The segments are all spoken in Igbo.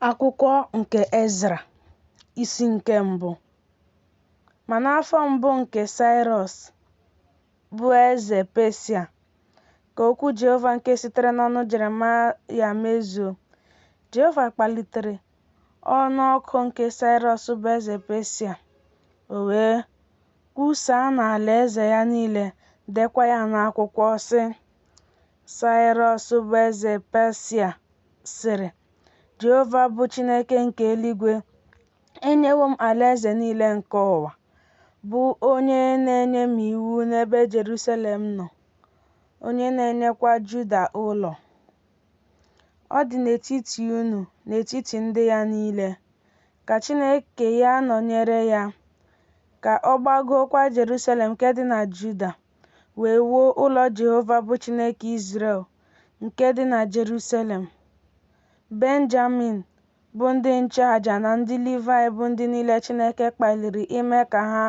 Akwụkwọ nke Ezra, isi nke mbụ. Ma n'afọ mbụ nke Saịrọs, bụ eze Pesia, ka okwu Jehova nke sitere n'ọnụ Jeremaịa mezuo. Jehova kpalitere ọnụ ọkụ nke Saịrọs bụ eze Pesia, o wee kwusaa n'alaeze ya niile, deekwa ya n'akwụkwọ, sị, Saịrọs bụ eze Pesia sịrị, Jehova bụ Chineke nke eluigwe enyewo m alaeze niile nke ụwa, bụ onye na-enye m iwu n'ebe Jerusalem nọ, onye na-enyekwa Juda ụlọ. Ọ dị n'etiti unu, n'etiti ndị ya niile. Ka Chineke ya nọnyere ya, ka ọ gbagookwa Jerusalem nke dị na Juda, wee wuo ụlọ Jehova bụ Chineke Izrel nke dị na Jerusalem. Benjamin, bụ ndị nchụaja na ndị Livaị bụ ndị niile Chineke kpaliri ime ka ha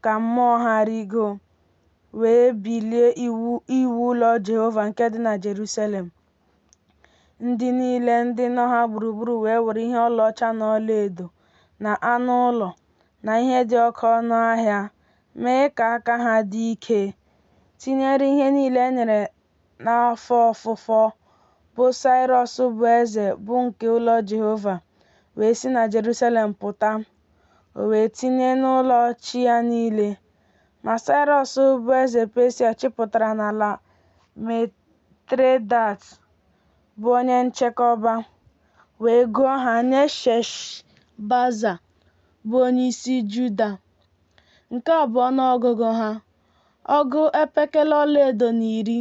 ka mmụọ ha rịgoo, wee bilie iwu ụlọ Jehova nke dị na Jerusalem. Ndị niile ndị nọ ha gburugburu wee were ihe ọlaọcha na ọlaedo, na anụ ụlọ, na ihe dị oke ọnụ ahịa, mee ka aka ha dị ike, tinyere ihe niile e nyere n'afọ ofufo, bụ Saịrọs bụ eze, bụ nke ụlọ Jehova, wee si na Jerusalem pụta, o wee tinye n'ụlọ chi ya niile. Ma Saịrọs bụ eze Pesia chịpụtara n'ala Mitredat, bụ onye nchekọba, wee gụọ ha nye Sheshbaza, bụ onyeisi Juda. Nke a bụ ọnụọgụgụ ha: ọgụ epekele ọlaedo na iri,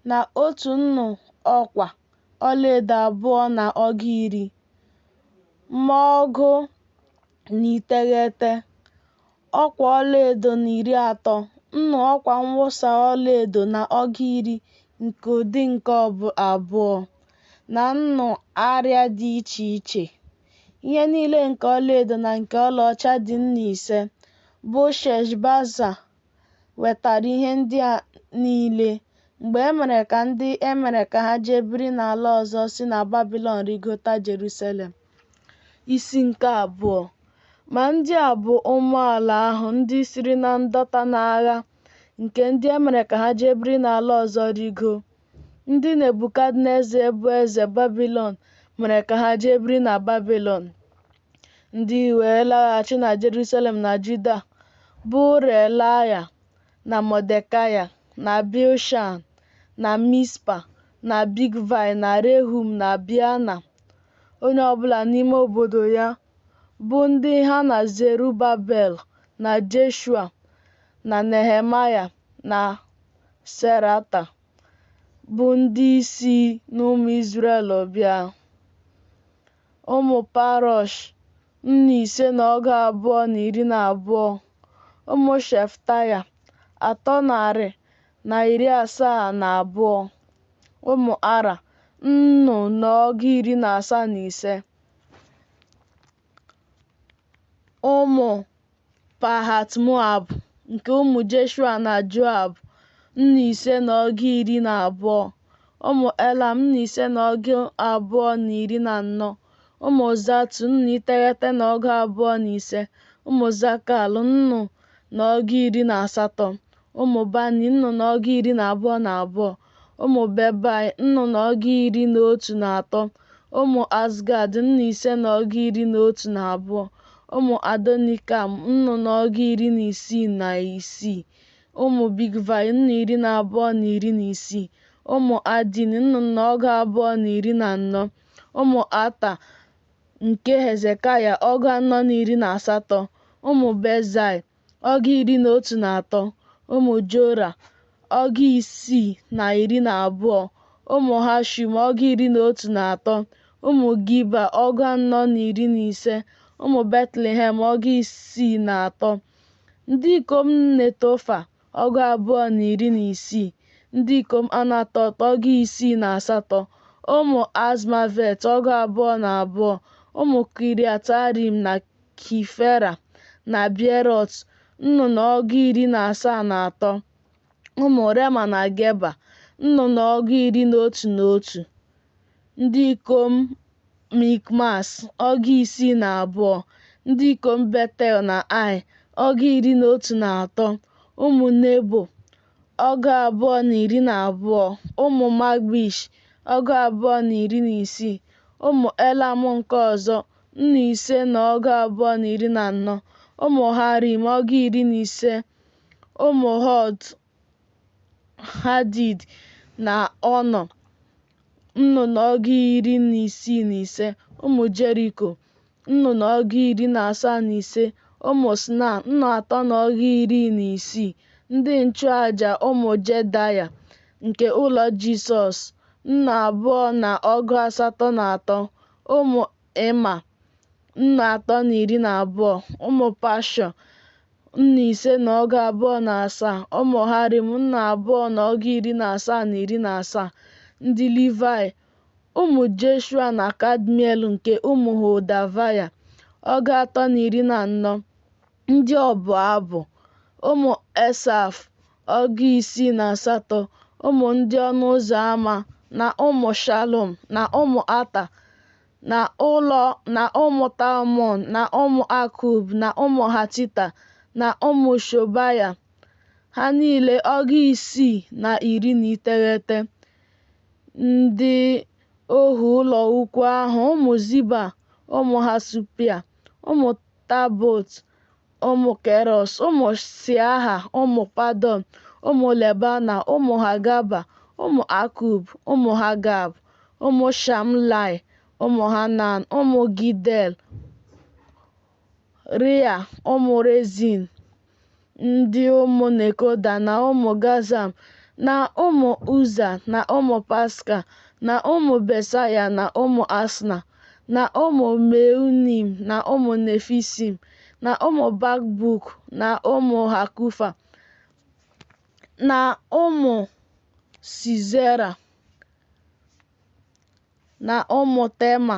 na otu nnu ọkwa ọlaedo abụọ na ọgụ iri, ma ọgụ na iteghete, ọkwa ọlaedo na iri atọ, nnu ọkwa mwụsa ọlaedo na ọgụ iri nke ụdị nke abụọ, na nnu arịa dị iche iche. Ihe niile nke ọlaedo na nke ọlaọcha dị nnu ise, bụ Sheshbaza wetara ihe ndị a niile, mgbe e mere ka ndị e mere ka ha jee biri n'ala ọzọ si na Babilọn rịgota Jerusalem. Isi nke abụọ. Ma ndị a bụ ụmụ ala ahụ ndị siri na ndọta n'agha nke ndị e mere ka ha jee biri n'ala ọzọ rịgoo, ndị Nebukadneza bụ eze Babilọn mere ka ha jee biri na Babilọn, ndị wee laghachi na Jerusalem na Juda, bụ Reelaya na Mọdekaya na Bilshan na Mispa na Bigvaị na Rehum na Beana, onye ọbụla n'ime obodo ya, bụ ndị ha na Zerubabel na Jeshua na Nehemaya na Serata, bụ ndị isi n'ụmụ Izrel bịa. Ụmụ Parosh, nnu ise na ọgụ abụọ na iri na abụọ. Ụmụ Shefataya, atọ narị na iri asaa na abụọ. Ụmụ Ara, nnu na ọgụ iri na asaa na ise. Ụmụ Pahat-Moab, nke ụmụ Jeshua na Joab, nnu ise na ọgụ iri na abụọ. Ụmụ Elam, nnu ise na ọgụ abụọ na iri na anọ. Ụmụ Zatu, nnu iteghete na ọgụ abụọ na ise. Ụmụ Zakal, nnu na ọgụ iri na asatọ. Ụmụ Bani, nnu na ọgụ iri na abụọ na abụọ. Ụmụ Bebai, nnu na ọgụ iri na otu na atọ. Ụmụ Azgad, nnu ise na ọgụ iri na otu na abụọ. Ụmụ Adonikam, nnu na ọgụ iri na isii na isii. Ụmụ Bigvai, nnu iri na abụọ na iri na isii. Ụmụ Adin, nnu na ọgụ abụọ na iri na anọ. Ụmụ Ata nke Hezekaya, ọgụ anọ na iri na asatọ. Ụmụ Bezai, ọgụ iri na otu na atọ. Ụmụ Jora, ọgụ isii na iri na abụọ. Ụmụ Hashum, ọgụ iri na otu na atọ. Ụmụ Giba, ọgụ anọ na iri na ise. Ụmụ Betlehem, ọgụ isii na atọ. Ndị ikom Netofa, ọgụ abụọ na iri na isii. Ndị ikom Anatot, ọgụ isii na asatọ. Ụmụ Azmavet, ọgụ abụọ na abụọ. Ụmụ Kiriat-Arim na Kefira na Beerọt, nnu na ọgụ iri na asaa na atọ. Ụmụ Rema na Geba, nnu na ọgụ iri na otu na otu. Ndị ikom Mikmas, ọgụ isii na abụọ, ndị ikom Betel na Ai, ọgụ iri na otu na atọ, ụmụ Nebo, ọgụ abụọ na iri na abụọ, ụmụ Magbish, ọgụ abụọ na iri na isii, ụmụ Elam nke ọzọ, nnu ise na ọgụ abụọ na iri na anọ, ụmụ Harim, ọgụ iri na ise, ụmụ Hod, Hadid na Ono, nnu na ọgụ iri na isii na ise, ụmụ Jeriko, nnu na ọgụ iri na asaa na ise, ụmụ Snaa, nnu atọ na ọgụ iri na isii, ndị nchụaja ụmụ Jedaya nke ụlọ Jisọs, nnu abụọ na ọgụ asatọ na atọ, ụmụ Ịma, nnu atọ na iri na abụọ, ụmụ Pashọ, nnu ise na ọgụ abụọ na asaa, ụmụ Harim, nnu abụọ na ọgụ iri na asaa na iri na asaa, ndị Livaị, ụmụ Jeshua na Kadmiel nke ụmụ Hodavaya, ọgụ atọ na iri na anọ, ndị ọbụ abụ, ụmụ Esaf, ọgụ isii na asatọ, ụmụ ndị ọnụ ụzọ ámá, na ụmụ Shalum, na ụmụ Ata, na ụlọ na ụmụ Talmon, na ụmụ Akub, na ụmụ Hatita, na ụmụ Shobaya, ha niile ọgụ isii na iri na iteghete. Ndị ohu ụlọ ukwu ahụ, ụmụ Ziba, ụmụ Hasupia, ụmụ Tabot, ụmụ Keros, ụmụ Siaha, ụmụ Padon, ụmụ Lebana, ụmụ Hagaba, ụmụ Akub, ụmụ Hagab, ụmụ Shamlai, ụmụ Hanan, ụmụ Gidel, Rea, ụmụ Rezin, ndị ụmụ Nekoda na ụmụ Gazam, na ụmụ Uza, na ụmụ Paska, na ụmụ Besaya, na ụmụ Asna, na ụmụ Meunim, na ụmụ Nefisim, na ụmụ Bakbuk, na ụmụ Hakufa, na ụmụ Sisera, na ụmụ Tema,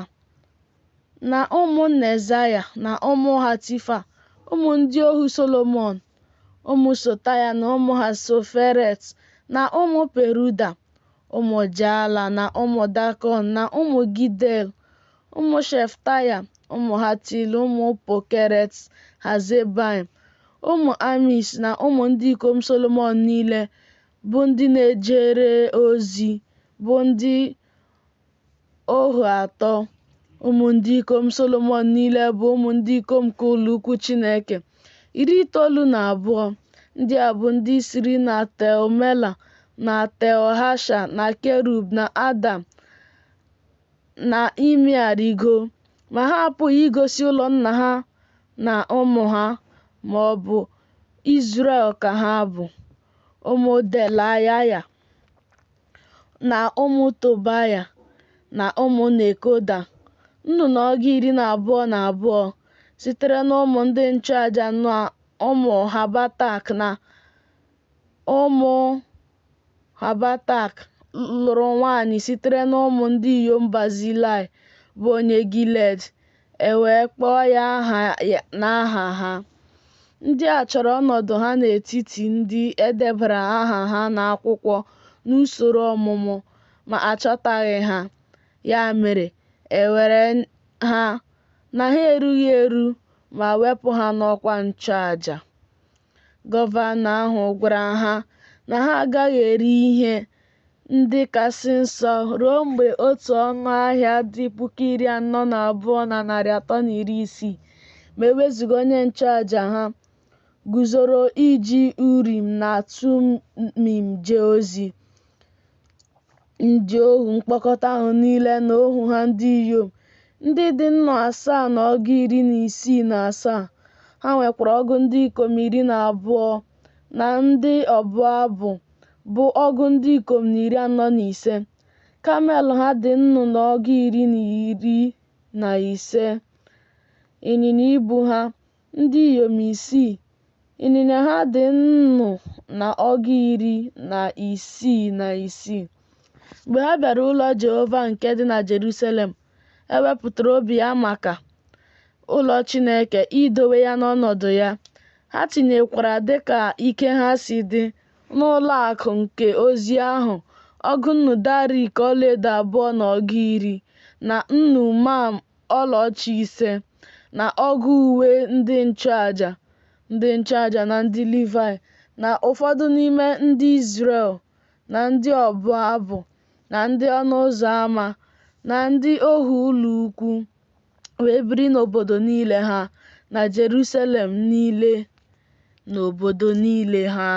na ụmụ Nezaya, na ụmụ Hatifa, ụmụ ndị ohu Solomọn, ụmụ Sotaya na ụmụ Hasoferet, na ụmụ Peruda, ụmụ Jaala na ụmụ Dakon na ụmụ Gidel, ụmụ Shefataya, ụmụ Hatil, ụmụ Pokeret Hazebaim, ụmụ Amis na ụmụ ndị ikom Solomọn niile bụ ndị na-ejere ozi, bụ ndị ohu atọ. Ụmụ ndị ikom Solomọn niile bụ ụmụ ndị ikom nke ụlọ ukwu Chineke, iri itoolu na abụọ. Ndị a bụ ndị siri na Tel Mela, na Tel Hasha, na Kerub, na Adam, na Imea rigo, ma ha apụghị igosi ụlọ nna ha na ụmụ ha, ma ọ bụ Izrel ka ha bụ. Ụmụ Delayaya, na ụmụ Tobaya, na ụmụ Nekoda, nnu na ọgụ iri na abụọ na abụọ, sitere n'ụmụ ndị nchụaja na ụmụ Habatak na ụmụ Habatak lụrụ nwaanyị sitere n'ụmụ ndị inyom Bazilai bụ onye Gilead, e wee kpọọ ya aha n'aha ha. Ndị a chọrọ ọnọdụ ha n'etiti ndị e debara aha ha n'akwụkwọ n'usoro ọmụmụ, ma a chọtaghị ha. Ya mere, e were ha na ha erughị eru ma wepụ ha n'ọkwa nchụaja. Gọvanọ ahụ gwara ha na ha agaghị eri ihe ndị kasị nsọ ruo mgbe otu ọnụ ahịa dị puku iri anọ na abụọ na narị atọ na iri isii, ma e wezụga onye nchụaja ha, guzoro iji Urim na Tumim jee ozi. Ndị ohu mkpọkọta ahụ niile na ohu ha ndị inyom, ndị dị nnu asaa na ọgụ iri na isii na asaa. Ha nwekwara ọgụ ndị ikom iri na abụọ na ndị ọbụ abụ, bụ ọgụ ndị ikom na iri anọ na ise. Kamel ha dị nnu na ọgụ iri na iri na ise. Ịnyịnya ibu ha, ndị inyom isii, ịnyịnya ha dị nnu na ọgụ iri na isii na isii. Mgbe ha bịara ụlọ Jehova nke dị na Jerusalem, e wepụtara obi ha maka ụlọ Chineke, idowe ya n'ọnọdụ ya. Ha tinyekwara dịka ike ha si dị n'ụlọ akụ nke ozi ahụ ọgụ nnu darik ọlaedo abụọ na ọgụ iri, na nnu mam ọlaọcha ise, na ọgụ uwe ndị nchụaja, ndị nchụaja na ndị Livaị na ụfọdụ n'ime ndị Izrel na ndị ọbụ abụ na ndị ọnụ ụzọ ama na ndị ohu ụlọukwu wee biri n'obodo niile ha, na Jeruselem niile n'obodo niile ha.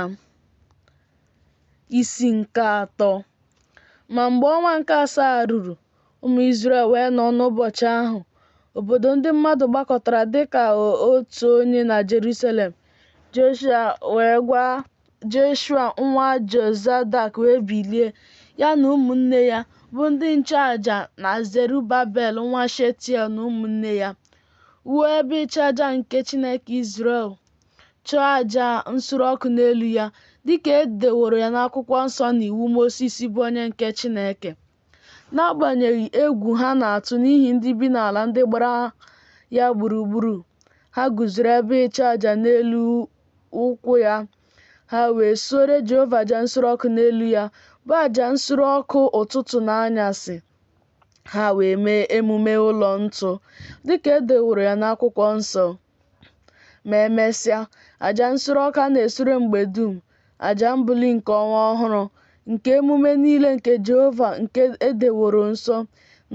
Isi nke atọ. Ma mgbe ọnwa nke asaa ruru, ụmụ Izrel wee nọ n'ụbọchị ahụ, obodo ndị mmadụ gbakọtara dị ka otu onye na Jeruselem. Jeshua nwa Jozadak wee bilie, ya na ụmụnne ya, bụ ndị nchụaja, na Zerubabel nwa Shealtiel na ụmụnne ya, wuo ebe ịchụaja nke Chineke Izrel, chụọ aja nsure ọkụ n'elu ya, dịka e deworo ya n'akwụkwọ nsọ n'iwu Mosis bụ onye nke Chineke. N'agbanyeghị egwu ha na-atụ n'ihi ndị bi n'ala ndị gbara ya gburugburu, ha guzoro ebe ịchụaja n'elu ụkwụ ya. Ha wee suore Jehova aja nsure ọkụ n'elu ya, bụ aja nsure ọkụ ụtụtụ na anyasị. Ha wee mee emume ụlọ ntu, dịka e deworo ya n'akwụkwọ nsọ. Ma emesịa, aja nsure ọkụ a na-esure mgbe dum, aja mbuli nke ọnwa ọhụrụ, nke emume niile nke Jehova nke e deworo nsọ,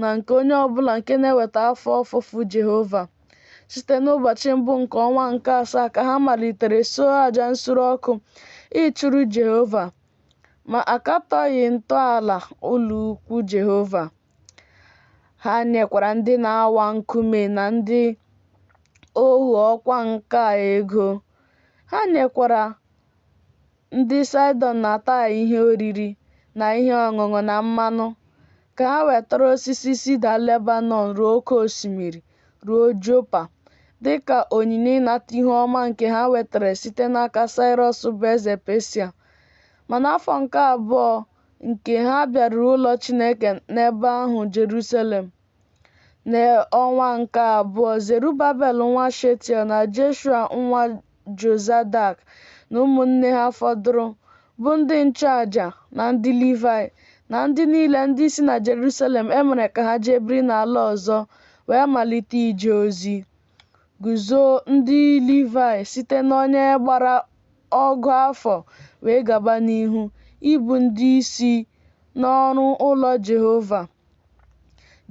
na nke onye ọ bụla nke na-eweta afọ ofufo Jehova. Site n'ụbọchị mbụ nke ọnwa nke asaa ka ha malitere suo aja nsure ọkụ ịchụrụ Jehova, ma a katọghị ntọala ụlọukwu Jehova. Ha nyekwara ndị na-awa nkume na ndị ohu ọkwa nka ego. Ha nyekwara ndị Saịdọn na Taịa ihe oriri, na ihe ọṅụṅụ, na mmanụ, ka ha wetara osisi sida Lebanọn ruo oke osimiri, ruo Jopa, dị ka onyinye ịnata ihu ọma nke ha nwetara site n'aka Saịrọs bụ eze Peshịa. Ma n'afọ nke abụọ nke ha bịaruru ụlọ Chineke n'ebe ahụ Jerusalem, n'ọnwa nke abụọ, Zerubabel nwa Shealtiel na Jeshua nwa Jozadak na ụmụnne ha fọdụrụ, bụ ndị nchụaja na ndị Livaị, na ndị niile ndị si na Jerusalem e mere ka ha jee biri n'ala ọzọ, wee malite ije ozi. Guzo ndị Livaị site n'onye gbara ọgụ afọ wee gaba n'ihu, ịbụ ndị isi n'ọrụ ụlọ Jehova.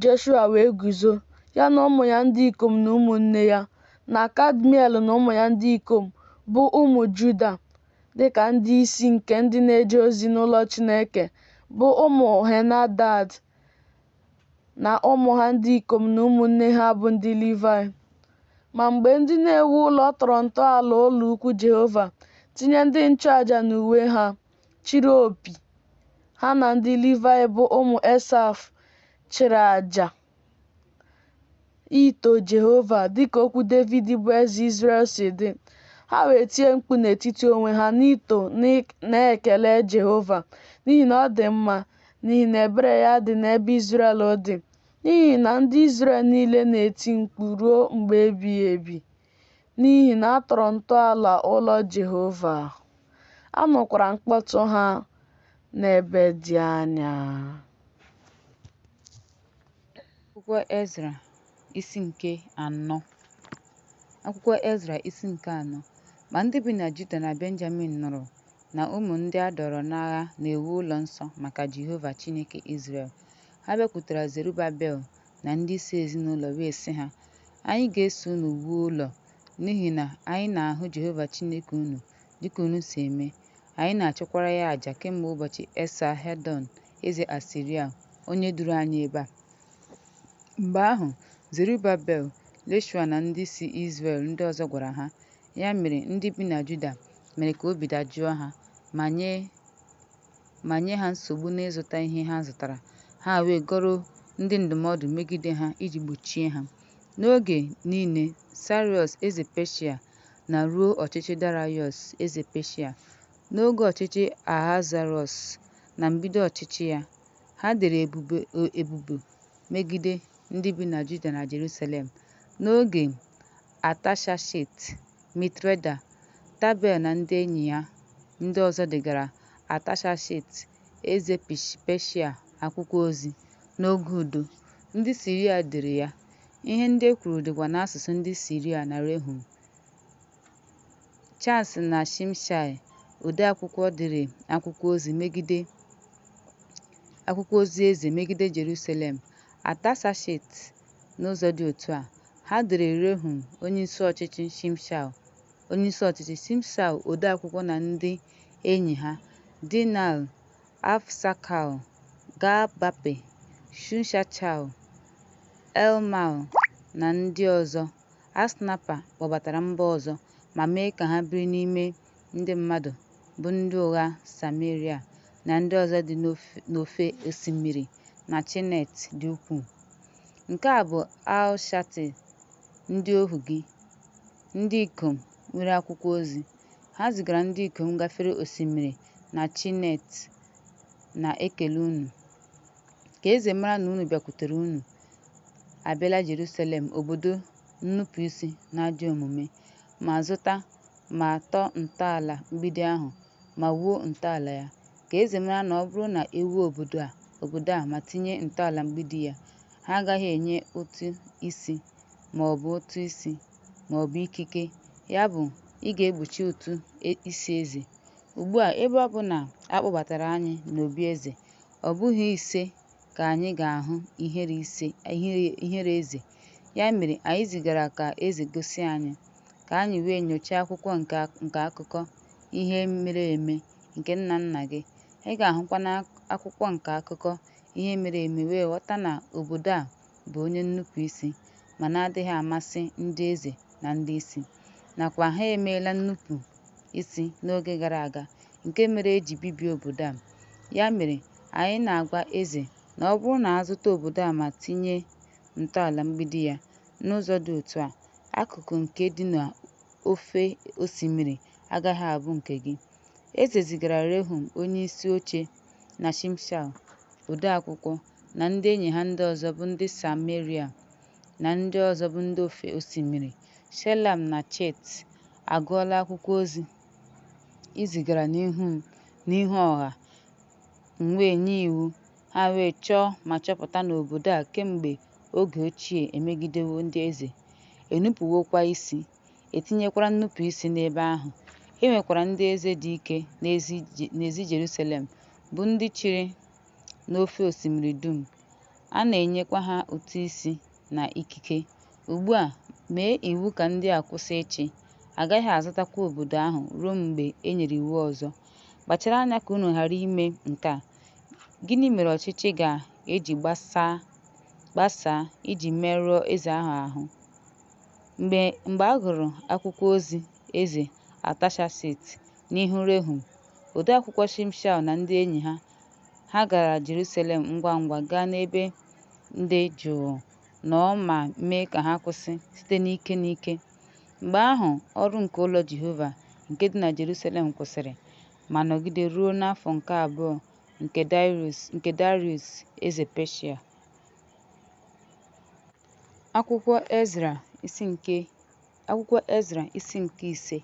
Jeshua wee guzo, ya na ụmụ ya ndị ikom na ụmụnne ya, na Kadmiel na ụmụ ya ndị ikom, bụ ụmụ Juda, dị ka ndị isi nke ndị na-eje ozi n'ụlọ Chineke, bụ ụmụ Henadad, na ụmụ ha ndị ikom na ụmụnne ha bụ ndị Livaị. Ma mgbe ndị na-ewu ụlọ tọrọ ntọala ụlọ ukwu Jehova, tinye ndị nchụaja n'uwe ha, chịrị opi, ha na ndị Livaị bụ ụmụ Esaf chịrị aja ito Jehova, dịka okwu Devid bụ eze Izrel si dị. Ha wee tie mkpu n'etiti onwe ha n'ito na ekele Jehova, n'ihi na ọ dị mma, n'ihi na ebere ya dị n'ebe Izrel dị, n'ihi na ndị Izrel niile na-eti mkpu ruo mgbe ebighị ebi, n'ihi na a tọrọ ntọala ụlọ Jehova. A nụkwara mkpọtụ ha n'ebe dị anya. Akwụkwọ Ezra isi nke anọ. Akwụkwọ Ezra isi nke anọ. Ma ndị bi na Juda na Benjamin nụrụ na ụmụ ndị a dọọrọ n'agha na-ewu ụlọ nsọ maka Jehova Chineke Izrel, ha bịakwutere Zerubabel na ndị isi ezinụlọ wee sị ha, Anyị ga-eso unu wuo ụlọ, n'ihi na anyị na-ahụ Jehova Chineke unu dị ka unu si eme, anyị na-achụkwara ya aja kemgbe ụbọchị Esa-hedọn eze Asiria, onye duru anyị ebe a. Mgbe ahụ, Zerubabel, Jeshua na ndị isi Izrel ndị ọzọ gwara ha, Ya mere, ndị bi na Juda mere ka obi dajụọ ha ma nye ha nsogbu n'ịzụta ihe ha zụtara, ha wee goro ndị ndụmọdụ megide ha iji gbochie ha. N'oge niile Saịrọs eze Peshịa na ruo ọchịchị Darayọs eze Peshịa. N'oge ọchịchị Ahasuerọs, na mbido ọchịchị ya, ha dere ebubo megide ndị bi na Juda na Jerusalem. N'oge Atashashita, Mitreda, Tabel na ndị enyi ya ndị ọzọ degaara Atashashita eze Peshịa akwụkwọ ozi, n'oge udo. Ndị Siria dere ya, ihe ndị e kwuru dịkwa n'asụsụ ndị Siria na Rehum Charles na Shimshai odeakwụkwọ dere akwụkwọ ozi eze megide Jeruselem Atashashita n'ụzọ dị otu a, Ha dere Rehum onyeisi ọchịchị, Shimshai onyeisi ọchịchị, Shimshai ode akwụkwọ na ndị enyi ha, dị nile, Afaksad, Ga-bape, Shutshachai, Elmal na ndị ọzọ, Asnapa kpọbatara mba ọzọ ma mee ka ha biri n'ime ndị mmadụ, bụ ndị ụgha Sameria na ndị ọzọ dị n'ofe osimiri na Chinnet dị ukwuu. Nke a bụ al-Shatil ndị ohu gị, ndị ikom nwere akwụkwọ ozi. Ha zigara ndị ikom gafere osimiri na Chinneet na-ekele unu. Ka eze mara na unu bịakwutere unu abịala Jerusalem obodo nnupụisi na ajọ omume, ma zụta ma tọọ ntọala mgbidi ahụ ma wuo ntọala ya. Ka eze mara na ọ bụrụ na e wuo obodo a ma tinye ntọala mgbidi ya, ha agaghị enye ụtụ isi ma ọ bụ ụtụ isi ma ọ bụ ikike, yabụ ị ga-egbochi ụtụ isi eze. Ugbu a, ebe ọ bụ na a kpọbatara anyị n'obi eze, ọ bụghị ise ka anyị ga-ahụ ihere eze, ya mere anyị zigara ka eze gosi anyị, ka anyị wee nyochaa akwụkwọ nke akụkọ ihe mere eme nke nna nna gị, ị ga-ahụkwa n'akwụkwọ nke akụkọ ihe mere eme wee ghọta na obodo a bụ onye nnupụisi ma na-adịghị amasị ndị eze na ndị isi, nakwa ha emeela nnupụ isi n'oge gara aga nke mere e ji bibie obodo a. Ya mere, anyị na-agwa eze na ọ bụrụ na a zụta obodo a ma tinye ntọala mgbidi ya, n'ụzọ dị otu a, akụkụ nke dị n'ofe osimiri agaghị abụ nke gị. Eze zigara Rehum onyeisi oche na Shimshai odeakwụkwọ na ndị enyi ha ndị ọzọ bụ ndị Sameria na ndị ọzọ bụ ndị ofe osimiri, Shelam na Chet agụọla akwụkwọ ozi i zigara n'ihu m n'ihu ọha, m wee nye iwu, ha wee chọọ ma chọpụta na obodo a kemgbe oge ochie emegidewo ndị eze, enupụwokwa isi, e tinyekwara nnupụisi n'ebe ahụ, e nwekwara ndị eze dị ike n'ezi Jeruselem, bụ́ ndị chịrị n'ofe Osimiri dum, a na-enyekwa ha ụtụ isi na ikike. Ugbu a, mee iwu ka ndị a kwụsị ịchị, a gaghị azụtakwa obodo ahụ ruo mgbe e nyere iwu ọzọ. Kpachara anya ka unu ghara ime nke a, gịnị mere ọchịchị ga-eji gbasaa iji merụọ eze ahụ ahụ́? Mgbe a gụrụ akwụkwọ ozi eze Atashashita n'ihu Rehum odeakwụkwọ, Shimshai na ndị enyi ha, ha gara Jeruselem ngwa ngwa gaa n'ebe dị jụụ nọọ ma mee ka ha kwụsị site n'ike n'ike. Mgbe ahụ ọrụ nke ụlọ Jehova nke dị na Jeruselem kwụsịrị ma nọgide ruo n'afọ nke abụọ nke Daraiọs eze Peshia. Akwụkwọ Ezra isi nke ise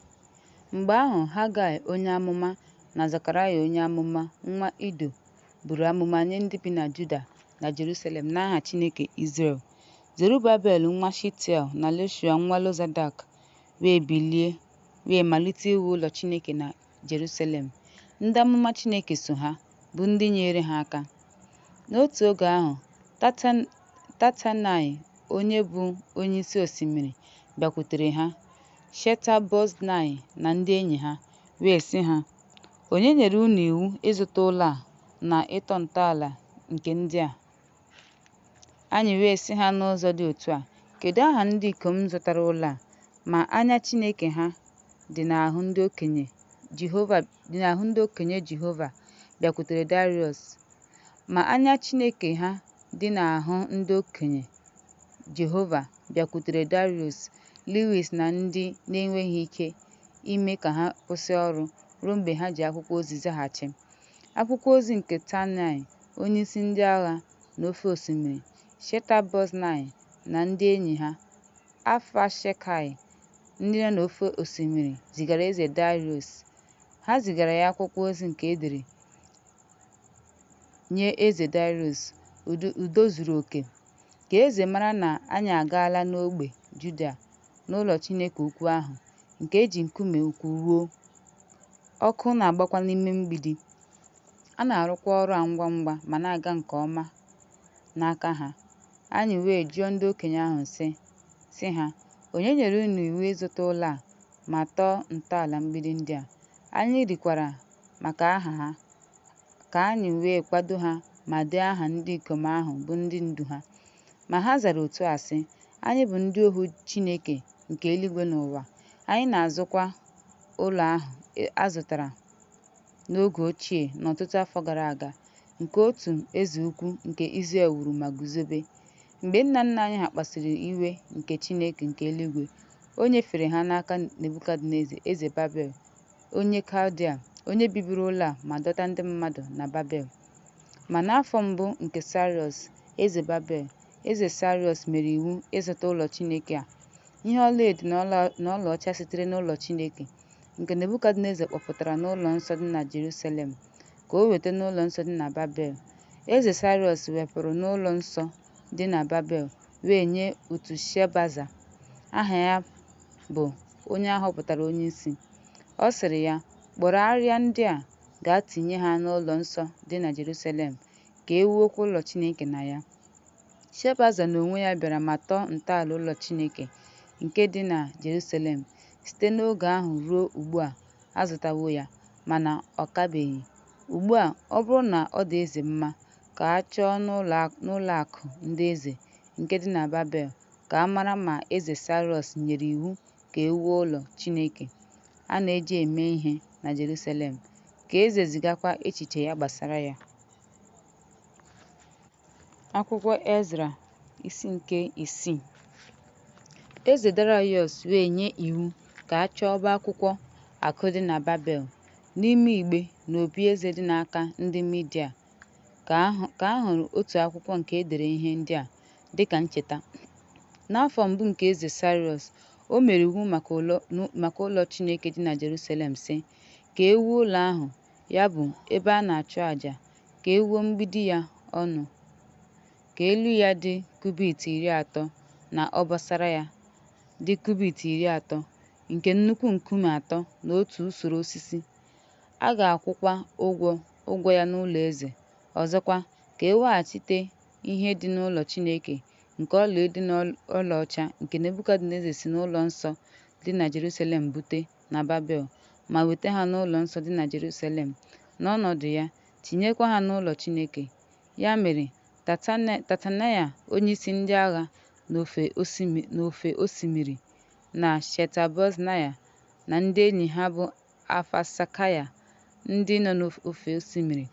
Mgbe ahụ Hagaị onye amụma na Zekaraya onye amụma, nwa Ido, buru amụma nye ndị bi na Juda na Jerusalem n'aha Chineke Izrel. Zerubabel nwa Shealtiel na Jeshua nwa Jozadak wee bilie wee malite iwu ụlọ Chineke na Jeruselem, ndị amụma Chineke so ha, bụ́ ndị nyeere ha aka. N'otu oge ahụ, Tatenaị onye bụ onyeisi osimiri bịakwutere ha, Sheta-boznaị na ndị enyi ha, wee sị ha, Ònye nyere unu iwu ịzụta ụlọ a na ịtọ ntọala nke ndị a? Anyị wee sị ha n'ụzọ dị otu a, Kedu aha ndị ikom zụtara ụlọ a? Ma anya Chineke ha dị n'ahụ ndị okenye Jehova bịakwutere Daraiọs. Ma anya Chineke ha dị n'ahụ ndị okenye Jehova bịakwutere Daraiọs Lewis na ndị na-enweghị ike ime ka ha kwụsị ọrụ ruo mgbe ha ji akwụkwọ ozi zaghachi. Akwụkwọ ozi nke Tatnaị onyeisi ndị agha n'ofe osimiri, Sheta-boznaị na ndị enyi ha, Afakshaị, ndị nọ n'ofe osimiri, zigara eze Daraiọs. Ha zigara ya akwụkwọ ozi nke e dere, Nye eze Daraiọs, udo zuru oke. Ka eze mara na anyị agaala n'ogbe Juda n'ụlọ Chineke ukwu ahụ, nke e ji nkume ukwu wuo, ọkụ na-agbakwa n'ime mgbidi. A na-arụkwa ọrụ a ngwa ngwa ma na-aga nke ọma n'aka ha. Anyị wee jụọ ndị okenye ahụ, sị ha, Ònye nyere unu iwu ịzụta ụlọ a ma tọọ ntọala mgbidi ndị a? Anyị rịọkwara maka aha ha, ka anyị wee kwado ha ma dee aha ndị ikom ahụ bụ ndị ndu ha. Ma ha zara otu a, sị, Anyị bụ ndị ohu Chineke nke eluigwe na ụwa, anyị na-azụkwa ụlọ ahụ a zụtara n'oge ochie n'ọtụtụ afọ gara aga, nke otu eze ukwu nke Izrel wuru ma guzobe. Mgbe nna nna anyị ha kpasuru iwe nke Chineke nke eluigwe, o nyefere ha n'aka Nebukadneza eze Babel, onye Kaldia, onye bibiri ụlọ a ma dọta ndị mmadụ na Babel. Ma n'afọ mbụ nke Saịrọs, eze Babel, eze Saịrọs mere iwu ịzụta ụlọ Chineke a. Ihe ọlaedo na ọlaọcha sitere n'ụlọ Chineke, nke Nebukadneza kpọpụtara n'ụlọ nsọ dị na Jeruselem, ka o weta n'ụlọ nsọ dị na Babel. Eze Saịrọs wepụrụ n'ụlọ nsọ dị na Babel wee nye otu Sheshbaza, aha ya bụ onye a họpụtara onyeisi. Ọ sịrị ya, Kpụrụ arịa ndị a gaa tinye ha n'ụlọ nsọ dị na Jeruselem, ka e wuokwa ụlọ Chineke na ya. Sheshbaza n'onwe ya bịara ma tọọ ntọala ụlọ Chineke nke dị na Jeruselem, site n'oge ahụ ruo ugbu a a zụtawo ya, mana ọ kabeghị. Ugbu a, ọ bụrụ na ọ dị eze mma, ka a chọọ n'ụlọ akụ ndị eze nke dị na Babel ka a mara ma eze Saịrọs nyere iwu ka e wuo ụlọ Chineke a na-eji eme ihe na Jeruselem, ka eze zigakwa echiche ya gbasara ya. Akwụkwọ Ezra isi nke isii. Eze Daraiọs wee nye iwu ka a chọọ ọba akwụkwọ akụ dị na Babel, n'ime igbe n'obi eze dị n'aka ndị Midia, ka a hụrụ otu akwụkwọ nke e dere ihe ndị a dị ka ncheta. N'afọ mbụ nke eze Saịrọs, o mere iwu maka ụlọ Chineke dị na Jeruselem, sị, Ka e wuo ụlọ ahụ, ya bụ, ebe a na-achụ àjà, ka e wuo mgbidi ya ọnụ, ka elu ya dị kubit 30 na obosara ya dị kubit 30, nke nnukwu nkume atọ na otu usoro osisi, a ga-akwụkwa ụgwọ ya n'ụlọ eze, ọzọkwa, ka e weghachite ihe dị n'ụlọ Chineke nke ọlaedo na ọlaọcha nke Nebukadneza si n'ụlọ nsọ dị na Jeruselem bute na Babel ma weta ha n'ụlọ nsọ dị na Jeruselem n'ọnọdụ ya, tinyekwa ha n'ụlọ Chineke. Ya mere, Tatenaị onyeisi ndị agha n'ofe osimiri na Sheta-boznaị na ndị enyi ha bụ Afaksakaị ndị nọ n'ofe osimiri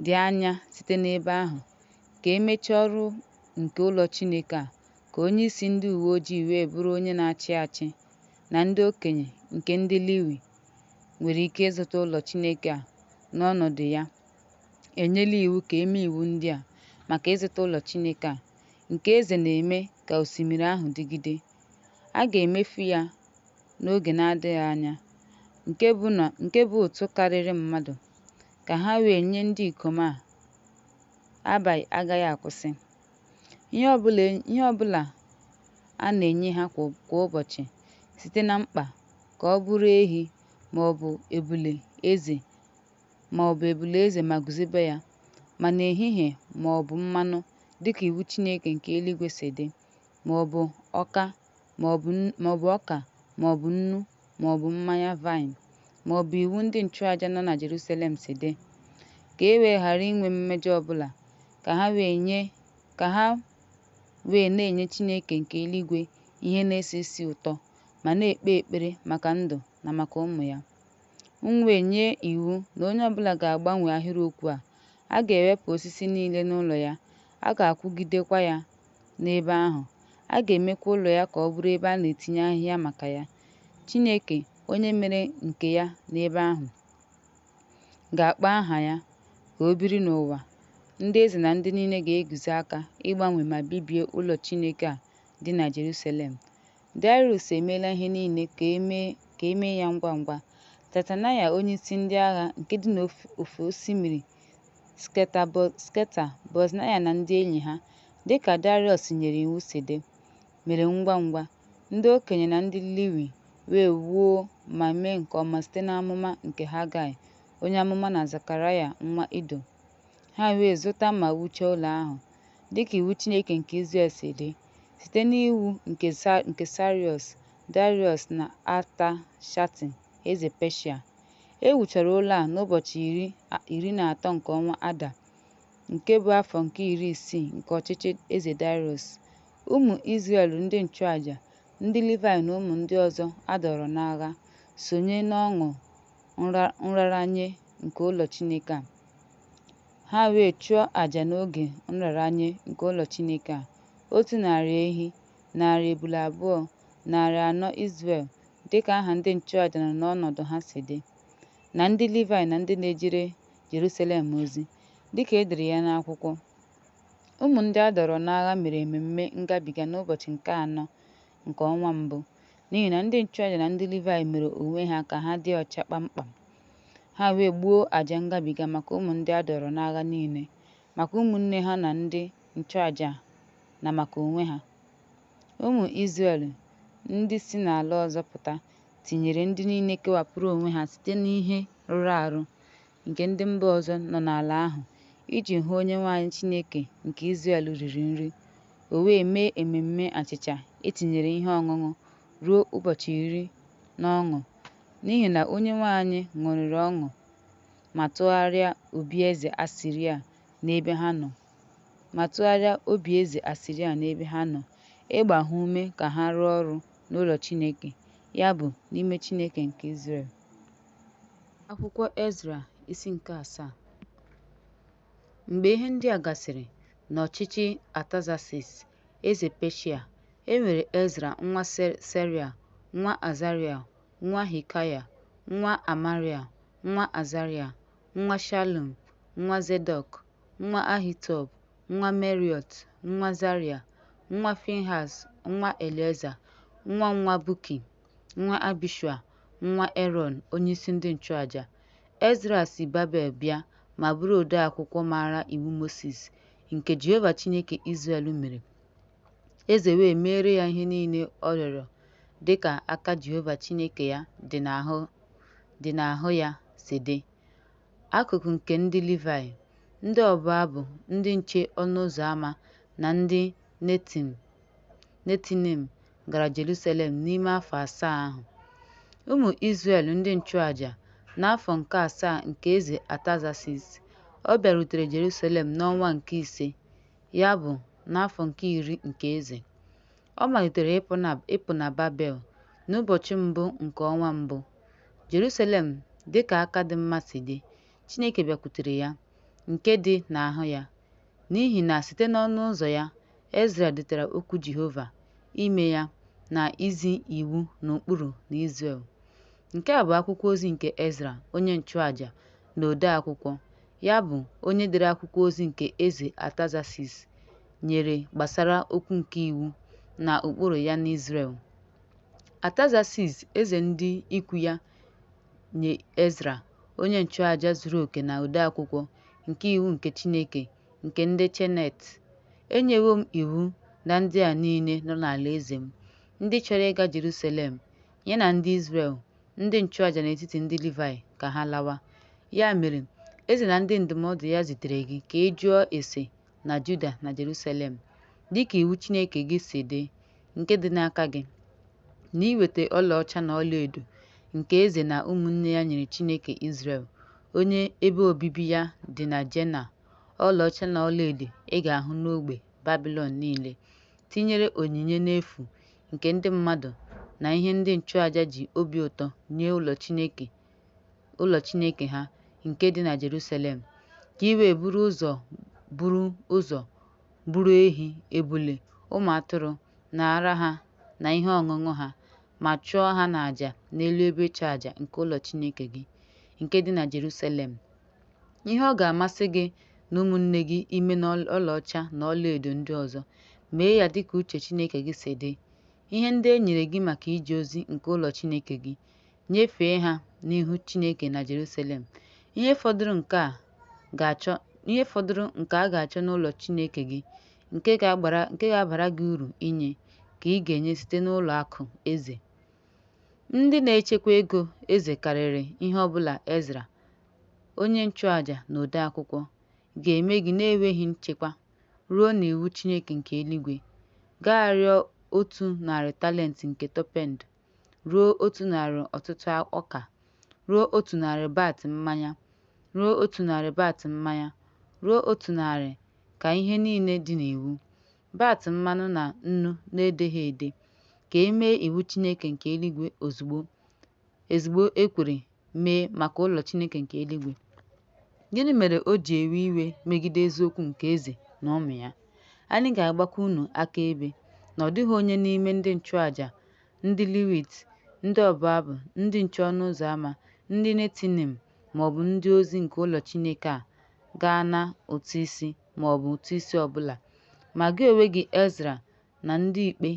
dị anya site n'ebe ahụ, ka e mechaa ọrụ nke ụlọ Chineke a, ka onyeisi ndị uwe ojii wee bụrụ onye na-achị achị na ndị okenye nke ndị Livaị nwere ike ịzụta ụlọ Chineke a n'ọnọdụ ya, enyela iwu ka e mee iwu ndị a maka ịzụta ụlọ Chineke a, nke eze na-eme ka osimiri ahụ dịgide. A ga-emefu ya n'oge na-adịghị anya, nke bụ ụtụ karịrị mmadụ, ka ha wee nye ndị ikom a agaghị akwụsị. Ihe ọ bụla a na-enye ha kwa ụbọchị site na mkpa, ka ọ bụrụ ehi ma ọ bụ ebule eze ma guzobe ya, ma n'ehihie ma ọ bụ mmanụ, dịka iwu Chineke nke eluigwe si dị, ma ọ bụ ọka ma ọ bụ nnu ma ọ bụ mmanya vaịn, ma ọ bụ iwu ndị nchụàjà nọ na Jerusalem si dị, ka e wee ghara inwe mmejọ ọ bụla, ka ha wee na-enye Chineke nke eluigwe ihe na-esi isi ụtọ ma na-ekpe ekpere maka ndụ na maka ụmụ ya. M wee nye iwu na onye ọ bụla ga-agbanwe ahịrịokwu a, a ga-ewepụ osisi niile n'ụlọ ya, a ga-akwụgidekwa ya n'ebe ahụ, a ga-emekwa ụlọ ya ka ọ bụrụ ebe a na-etinye ahịhịa maka ya. Chineke, onye mere nke ya n'ebe ahụ, ga-akpọ aha ya ka o biri n'ụwa. Ndị eze na ndị niile ga-eguzo aka ịgbanwe ma bibie ụlọ Chineke a dị na Jeruselem. Darius emeela ihe niile ka e mee ya ngwa ngwa. Tatenaị onyeisi ndị agha nke dị n'ofe osimiri, Sheta-boznaị na ndị enyi ha, dị ka Daraịọs nyere iwu si dị, mere ngwa ngwa, ndị okenye na ndị Livaị wee wuo ma mee nke ọma site n'amụma nke Hagaị onye amụma na Zekaraya nwa Ido. Ha wee zụta ma wuchaa ụlọ ahụ, dị ka iwu Chineke nke Izrel si dị, site n'iwu nke Saịrọs, Daraịọs na Atashasti eze Peshia. E wuchara ụlọ a n'ụbọchị 13 nke ọnwa Ada, nke bụ afọ nke 60 nke ọchịchị eze Daraịọs. Ụmụ Izrel, ndị nchụaja, ndị Livaị na ụmụ ndị ọzọ a dọọrọ n'agha, sonye n'ọṅụ nraranye nke ụlọ Chineke a. Ha wee chụọ àjà n'oge nraranye nke ụlọ Chineke a, 100 ehi, narị ebule abụọ, 400 Izrel, dịka aha ndị nchụaja nọ n'ọnọdụ ha si dị, na ndị Livaị na ndị na-ejere Jerusalem ozi, dịka e dere ya n'akwụkwọ. Ụmụ ndị a dọọrọ n'agha mere ememme ngabiga n'ụbọchị nke anọ nke ọnwa mbụ, n'ihi na ndị nchụaja na ndị Livaị mere onwe ha ka ha dị ọcha kpamkpam. Ha wee gbuo àjà ngabiga maka ụmụ ndị a dọọrọ n'agha niile, maka ụmụnne ha na ndị nchụaja na maka onwe ha. Ụmụ Izrel ndị si n'ala ọzọ pụta, tinyere ndị niile kewapụrụ onwe ha site n'ihe rụrụ arụ nke ndị mba ọzọ nọ n'ala ahụ iji hụ Onyenwe anyị Chineke nke Izrel riri nri, o wee mee ememme achịcha etinyere ihe ọṅụṅụ ruo ụbọchị iri n'ọṅụ, n'ihi na Onyenwe anyị ṅụrịrị ọṅụ ma tụgharịa obi eze Asiria n'ebe ha nọ, ma tụgharịa obi eze Asiria n'ebe ha nọ, ịgba ha ume ka ha rụọ ọrụ n'ụlọ Chineke, ya bụ, n'ime Chineke nke Izrel. Akwụkwọ Ezra isi nke asaa. Mgbe ihe ndị a gasịrị, n'ọchịchị Atazaksis eze Peshia, e nwere Ezra nwa Seraịa nwa Azaraya nwa Hilkaya nwa Amaraya nwa Azaraya nwa Shalum nwa Zedọk nwa Ahitub nwa Meraiot nwa Zeraịa nwa Finhas nwa Elieza nwa nwa Buki nwa Abishua nwa Erọn onyeisi ndị nchụaja. Ezra si Babel bịa ma bụrụ odeakwụkwọ maara iwu Mosis, nke Jehova Chineke Izrel mere, eze wee meere ya ihe niile ọ rịọrọ dị ka aka Jehova Chineke ya dị n'ahụ́ ya si dị. Akụkụ nke ndị Livaị, ndị ọbụ abụ, ndị nche ọnụ ụzọ ámá na ndị Netinim gara Jeruselem n'ime afọ asaa ahụ. Ụmụ Izrel ndị nchụaja, n'afọ nke asaa nke eze Atazaksis, ọ bịarutere Jerusalem n'ọnwa nke ise, ya bụ, n'afọ nke iri nke eze. Ọ malitere ịpụ na Babel n'ụbọchị mbụ nke ọnwa mbụ. Jerusalem dị ka aka dị mma si dị, Chineke bịakwutere ya, nke dị n'ahụ ya, n'ihi na site n'ọnụ ụzọ ya, Ezra detara okwu Jehova, ime ya, na izi iwu na ụkpụrụ n'Izrel. Nke a bụ akwụkwọ ozi nke Ezra onye nchụaja na odeakwụkwọ, ya bụ, onye dere akwụkwọ ozi nke eze Atazaksis nyere gbasara okwu nke iwu na ụkpụrụ ya n'Izrel. Atazaksis eze ndị ikwu ya nye Ezra onye nchụaja zuru oke na odeakwụkwọ nke iwu nke Chineke nke ndị Chineke. Enyewo m iwu na ndị a niile nọ n'alaeze m, ndị chọrọ ịga Jerusalem, ya na ndị Izrel, ndị nchụaja n'etiti ndị Livaị, ka ha lawa. Ya mere, eze na ndị ndụmọdụ ya zitere gị ka ị jụọ ase na Juda na Jerusalem, dịka iwu Chineke gị si dị, nke dị n'aka gị, na iweta ọlaọcha na ọlaedo nke eze na ụmụnne ya nyere Chineke Izrel, onye ebe obibi ya dị na Jena, ọlaọcha na ọlaedo ị ga-ahụ n'ogbe Babilọn niile, tinyere onyinye n'efu nke ndị mmadụ na ihe ndị nchụaja ji obi ụtọ nye ụlọ Chineke ha nke dị na Jerusalem, ka i wee buru ụzọ buru ụzọ buru ehi, ebule, ụmụ atụrụ, na ara ha na ihe ọṅụṅụ ha, ma chụọ ha n'àjà n'elu ebe ịchụàjà nke ụlọ Chineke gị, nke dị na Jerusalem. Ihe ọ ga-amasị gị na ụmụnne gị ime n'ọlaọcha na ọlaedo ndị ọzọ, mee ya dịka uche Chineke gị si dị. Ihe ndị e nyere gị maka ije ozi nke ụlọ Chineke gị, nyefee ha n'ihu Chineke na Jerusalem. Ihe fọdụrụ nke a ga-achọ n'ụlọ Chineke gị, nke ga-abara gị uru inye, ka ị ga-enye site n'ụlọ akụ eze. Ndị na-echekwa ego eze karịrị ihe ọbụla Ezra, onye nchụaja na ode akwụkwọ, ga-eme gị na-enweghị nchịkwa, ruo n'iwu Chineke nke eluigwe, ga-arịọ 100 talent nke torpend, ruo 100 ọtụtụ ọka, ruo 100 bat mmanya, ruo 100 bat mmanya, ruo 100, ka ihe niile dị n'iwu, bat mmanụ na nnu na-edeghị ede, ka e mee iwu Chineke nke eluigwe ozugbo ekwere mee maka ụlọ Chineke nke eluigwe. Gịnị mere o ji ewe iwe megide eziokwu nke eze na ụmụ ya? Anyị ga-agbakwa unu akaebe, na ọ dịghị onye n'ime ndị nchụaja, ndị Levite, ndị ọbụ abụ, ndị nche ọnụ ụzọ ama, ndị Netinim, ma ọ bụ ndị ozi nke ụlọ Chineke a, ga-ana ụtụ isi ma ọ bụ ụtụ isi ọ bụla, ma gị onwe gị Ezra na ndị ikpe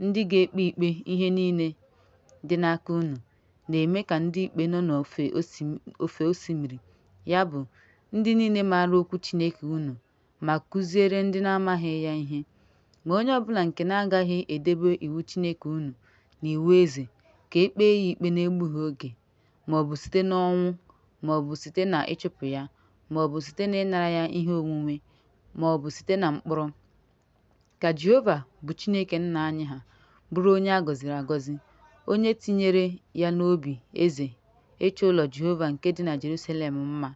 ndị ga-ekpe ikpe ihe niile dị n'aka unu, na-eme ka ndị ikpe nọ n'ofe osimiri, ya bụ, ndị niile maara okwu Chineke unu ma kuziere ndị na-amaghị ya ihe. Ma onye ọbụla nke na-agaghị edebe iwu Chineke unu na iwu eze, ka e kpee ya ikpe n'egbughị oge, ma ọ bụ site n'ọnwụ ma ọ bụ site n'ịchụpụ ya, ma ọ bụ site n'ịnara ya ihe onwunwe, ma ọ bụ site na mkpọrọ. Ka Jehova bụ Chineke nna anyị ha bụrụ onye a gọziri agọzi, onye tinyere ya n'obi eze ịchọ ụlọ Jehova nke dị na Jeruselem mma,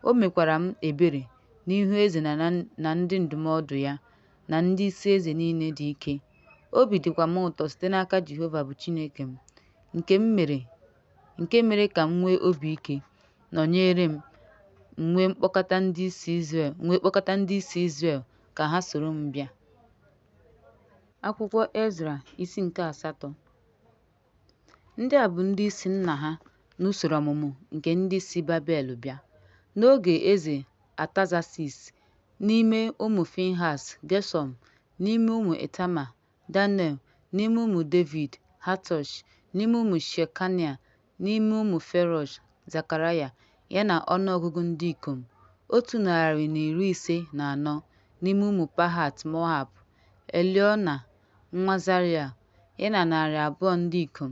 o mekwaara m ebere n'ihu eze na ndị ndụmọdụ ya na ndị isi eze niile dị ike. Obi dịkwa m ụtọ site n'aka Jehova bụ Chineke m, nke mere ka m nwee obi ike, nọnyere m, m wee kpọkọta ndị isi Izrel ka ha soro m bịa. Akwụkwọ Ezra isi nke asatọ. Ndị a bụ ndị isi nna ha n'usoro ọmụmụ nke ndị si Babel bịa, n'oge eze Atazaksis, n'ime ụmụ Finhas, Geshọm, n'ime ụmụ Ịtama, Daniel, n'ime ụmụ Devid, Hatush, n'ime ụmụ Shekanaịa, n'ime ụmụ Perọsh, Zekaraya, ya na ọnụọgụgụ ndị ikom, 154, n'ime ụmụ Pahat-Moab, Elioenai nwa Zeraịa, ya na 200 ndị ikom,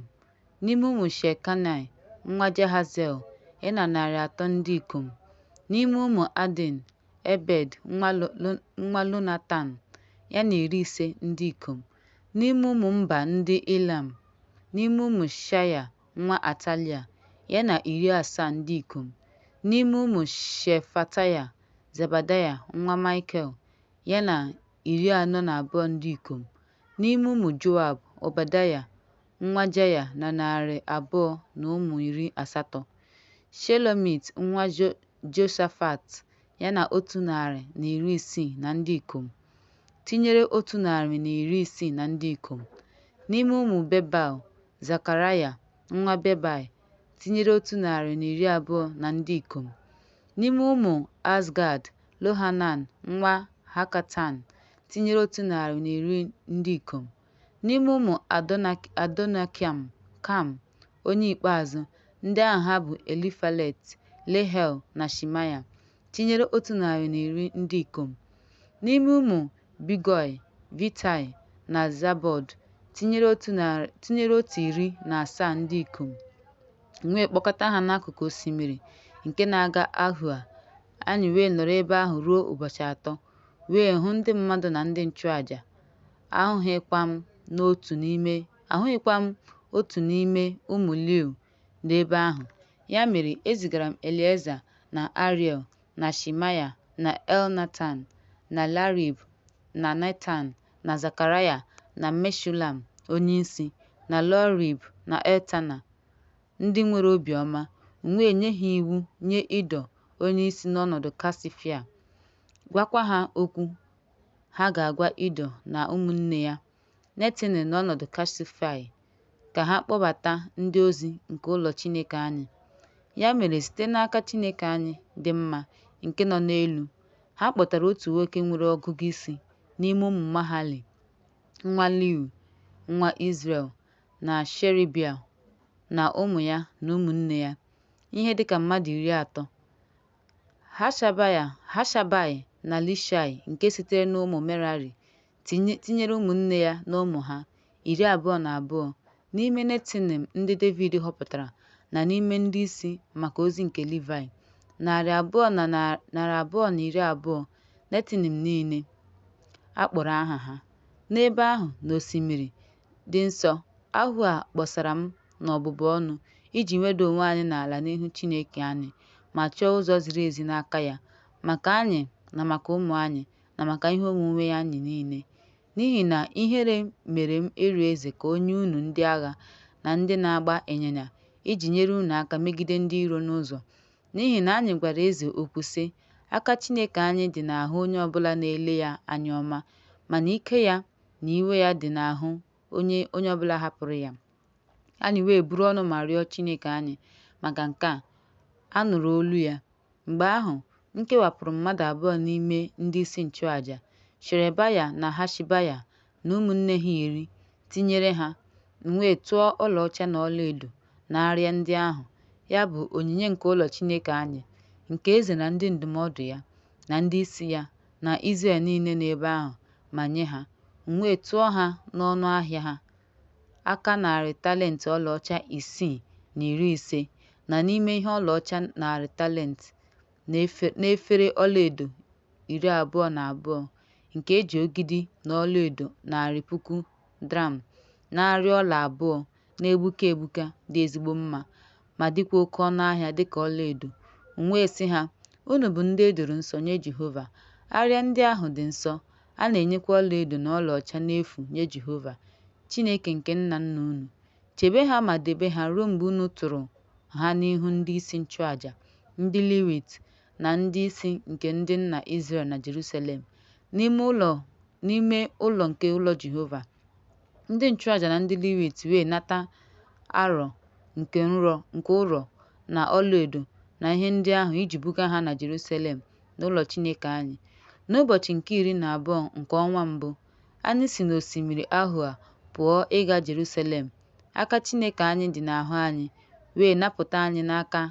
n'ime ụmụ Shekanaịa nwa Jahaziel, ya na 300 ndị ikom, n'ime ụmụ Adin, Ebed nwa Lonatan, ya na 50 ndị ikom, n'ime ụmụ mba ndị Ilam, n'ime ụmụ Shaya nwa Atalaia, ya na 70 ndị ikom, n'ime ụmụ Shefataya, Zebadaya nwa Maikel, ya na 42 ndị ikom, n'ime ụmụ Joab, Ọbadaya nwa Jaịa na 200 na ụmụ 80, Shelomit nwa Jehoshafat, ya na 160 na ndị ikom, tinyere 160 na ndị ikom, n'ime ụmụ Bebai, Zekaraya nwa Bebai, tinyere 120 na ndị ikom, n'ime ụmụ Azgad, Johanan nwa Hakatan, tinyere 110 ndị ikom, n'ime ụmụ Adonaịkam, onye ikpeazụ, ndị aha ha bụ Elifelet, Jeiel na Shemaya, tinyere 110 ndị ikom, n'ime ụmụ Bigọi, Vitaị na Zabọd, tinyere 117 ndị ikom. M wee kpọkọta ha n'akụkụ osimiri nke na-aga Ahoa, anyị wee nọrọ ebe ahụ ruo ụbọchị 3, wee hụ ndị mmadụ na ndị nchụaja, ahụghịkwa m otu n'ime ụmụ Liwaị n'ebe ahụ. Ya mere, ezigara m Elieza na Ariel na Shemaya na Elnatan na Jarib na Netan na Zekaraya na Meshulam onyeisi, na Joiarib na Elnatan, ndị nwere obiọma, m wee nye ha iwu nye Ido onyeisi n'ọnọdụ Kasifia, gwakwa ha okwu ha ga-agwa Ido na ụmụnne ya, Netinim n'ọnọdụ Kasifia, ka ha kpọbata ndị ozi nke ụlọ Chineke anyị. Ya mere site n'aka Chineke anyị dị mma nke nọ n'elu, ha kpọtara otu nwoke nwere ọgụgụ isi n'ime ụmụ Mahali, nwa Liwaị, nwa Izrel, na Sherebia na ụmụ ya na ụmụnne ya, ihe dịka mmadụ 30, Hashabaya na Lishaị nke sitere n'ụmụ Merari, tinyere ụmụnne ya na ụmụ ha, 22, n'ime Netinim ndị Devid họpụtara na n'ime ndị isi maka ozi nke Livaị, 220 Netinim niile, a kpọrọ aha ha. N'ebe ahụ n'osimiri dị nsọ Ahoa kpọsara m n'ọbụbụ ọnụ iji weda onwe anyị n'ala n'ihu Chineke anyị ma chọọ ụzọ ziri ezi n'aka ya, maka anyị na maka ụmụ anyị na maka ihe onwunwe anyị niile. N'ihi na ihere mere m ịrịọ eze ka o nye unu ndị agha na ndị na-agba ịnyịnya iji nyere unu aka megide ndị iro n'ụzọ, n'ihi na anyị gwara eze okwu sị, Aka Chineke anyị dị n'ahụ onye ọbụla na-ele ya anya ọma, mana ike ya na iwe ya dị n'ahụ onye onye ọbụla hapụrụ ya. Anyị wee buru ọnụ ma rịọ Chineke anyị maka nke a, a nụrụ olu ya. Mgbe ahụ, m kewapụrụ mmadụ abụọ n'ime ndịisi nchụaja, Sherebaya na Hashabaya na ụmụnne ha iri tinyere ha, m wee tụọ ọlaọcha na ọlaedo na arịa ndị ahụ, ya bụ, onyinye nke ụlọ Chineke anyị, nke eze na ndị ndụmọdụ ya na ndị isi ya na Izrel niile nọ ebe ahụ ma nye ha, m wee tụọ ha n'ọnụ ahịa ha, aka narị talent ọlaọcha 56 na n'ime ihe ọlaọcha narị talent na efere ọlaedo 22 nke e ji ogidi na ọlaedo 100,000 dram na arịa ọla abụọ na-egbuke egbuke dị ezigbo mma ma dịkwa oke ọnụahịa dịka ọlaedo. M wee sị ha, Unu bụ ndị e doro nsọ nye Jehova, arịa ndị ahụ dị nsọ, a na-enyekwa ọlaedo na ọlaọcha n'efu nye Jehova, Chineke nke nna nna unu. Chebe ha ma debe ha ruo mgbe unu tụrụ ha n'ihu ndị isi nchụaja, ndị Levite na ndị isi nke ndị nna Izrel na Jeruselem, n'ime ụlọ nke ụlọ Jehova. Ndị nchụaja na ndị Levite wee nata arọ nke ụrọ na ọlaedo na ihe ndị ahụ iji buga ha na Jerusalem n'ụlọ Chineke anyị. N'ụbọchị nke 12 nke ọnwa mbụ, anyị si n'osimiri Ahoa pụọ ịga Jerusalem. Aka Chineke anyị dị n'ahụ anyị wee napụta anyị n'aka